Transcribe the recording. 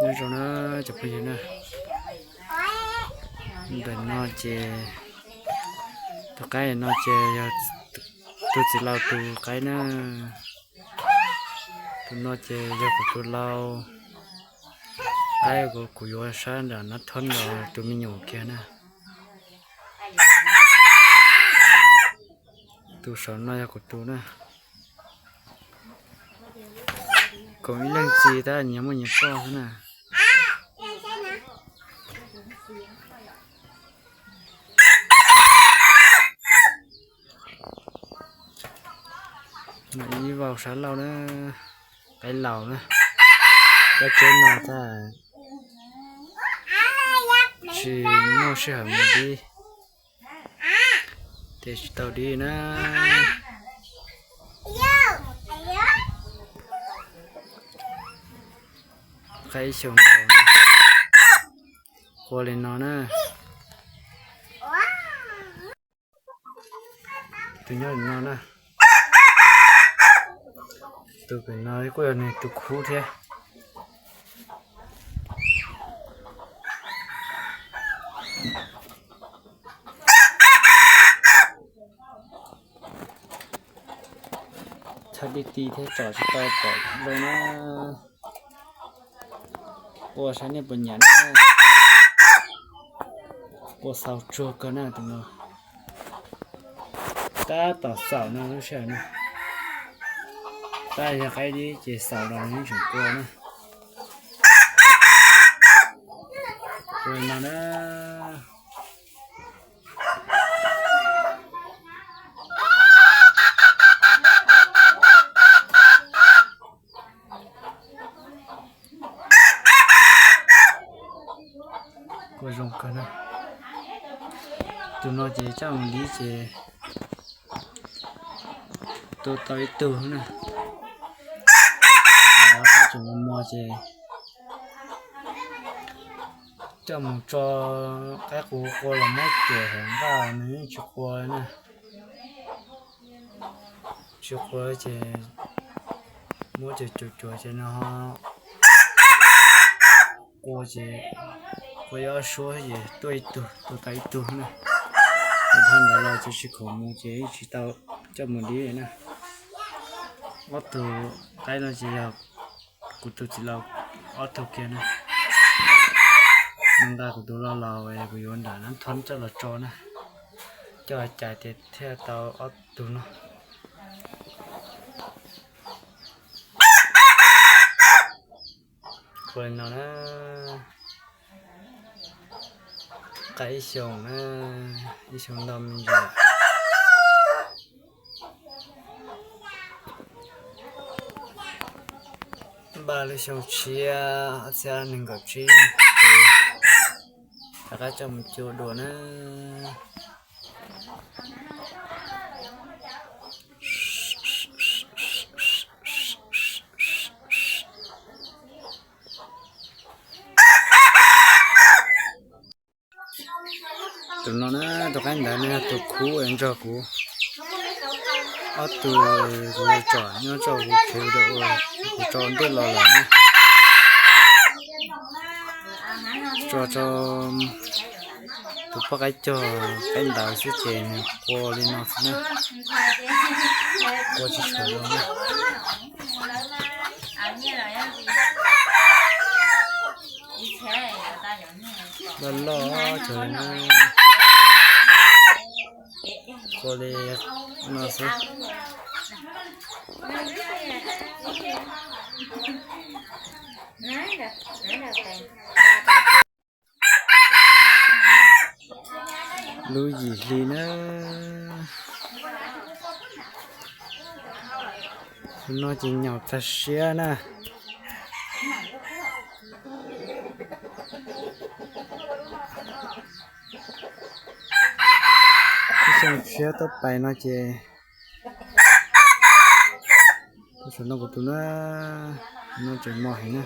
Nyob zoo na cov phooj ywg na, ntawm no ces tus qaib no ces yog tus txiv laus tus qaib na. Tus no ces yog kuv tus lau qaib uas kuv yuav sab nram Nab Thob los tus me nyuam kiag na. Tus saum no yog kuv tus na. Koom ib leeg txiv tab nyias muaj nyias poj xwb na. Ib vauv sab laug na, qaib laus na. Kab tsev no tab tsis muaj sij hawm mus dib, ces tsis tau dib na. Qaib xyoo ntau, qua li no na. Tus nyob no na, tus pem no kuj yog nws tus khub thiab. Txhab tib ti thiab tsom tsis tau pom zoo na. Qua saib nej puas nyiam na. Qua xaus tsuag kawg na tus no. Tab tom xaum no lub sij hawm no. Tab yog qaib dib ces xaus los nws tseem qua na. Qua no na. Kuj zoo kawg na. Tus no ces coj mus dib ces tua tau ib tug na. Tab tseem mos mos ces coj mus tso qaib qus qua los muab cuam hauv nqaj nws yeej tsis qua na. Tsis qua ces muab cuam cuam cuam ces nws ho qua ces qua ib ob suab ces tuaj ib tug, tua tau ib tug na. Dhau ntawd los ces tsis khoom mus ces yeej tsis tau coj mus dib na. Ob tug qaib no ces yog kuv tus txiv laus ob tug kiag na. Nws nqa kuv tus lo laus kuv yuav nram Nab Thob coj los tso na, coj cais ces thiaj tau ob tug no. Ua li no na, qaib ib xyoos na, ib xyoos ntau me ntsis. Npaj lub xyoo tshiab ob txhiab nees nkaum tsib ces rov qab coj mus cua dua na. Tus no na, tus qaib ntawd no yog tus khub nrog kuv ob tug, kuv tsom nyob rau kuv khev rau ua, kuv tso ntej los lawm na. Tso rau tus poj qaib cog qaib ntawd xwb ces nws qua li no xwb na. Qua tsis tshua zoo na. Loj loj cov na. Qua li no xwb. Lub yim hli na, no ces nyaum tag siab na. Ib xyoo tshiab tuaj pais no ces, tus saum no kuv tus na, no tseem mos heev na.